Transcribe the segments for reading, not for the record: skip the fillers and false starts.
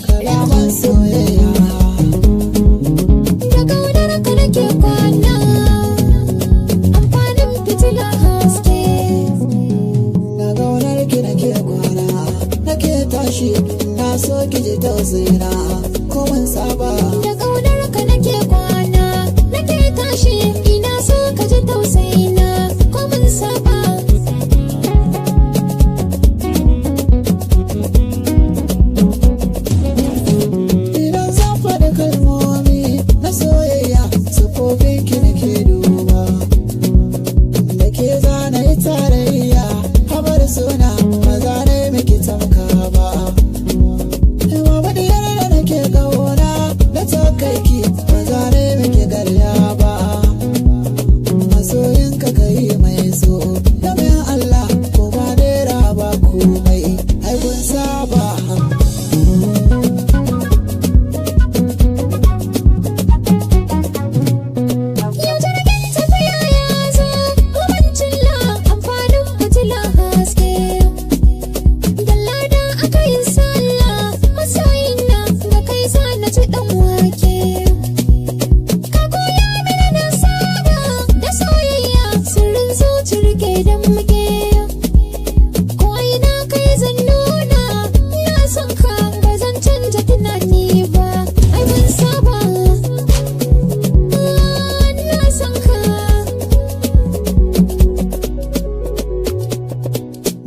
Kalaman soyayya. Da ƙaunar ka nake kwana, amfanin fitila haske. Na gaunar ki nake kwana, nake tashi, na so ki ji tausayina, ko mun saba. Da ƙaunar ka nake kwana, nake tashi, ina so ka ji tausayina, ko mun saba. Idan zan faɗi kalmomi na soyayya, sufofin ki nake duba. Da ke zana yi tarayya, habar suna ba za na yi miki tamka ba. Babu diyar da nake ƙauna, na takaiki ba za na yi miki garya ba. Masoyinka ka yi mai so, domin Allah ko ba naira ba komai, ai kun saba. Yau jirgin tafiya ya zo, kuma cilla, amfanin fitila haske. Da lada aka yi sallah, masoyina da kai za na ci ɗan wake. Ka koya mini na saba da soyayya, sirrin zuci rike don muke. Ko ina kai zan nuna, na son ka ba zan canja tunani ba, ai mun saba. Na son ka.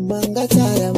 Ban ga tare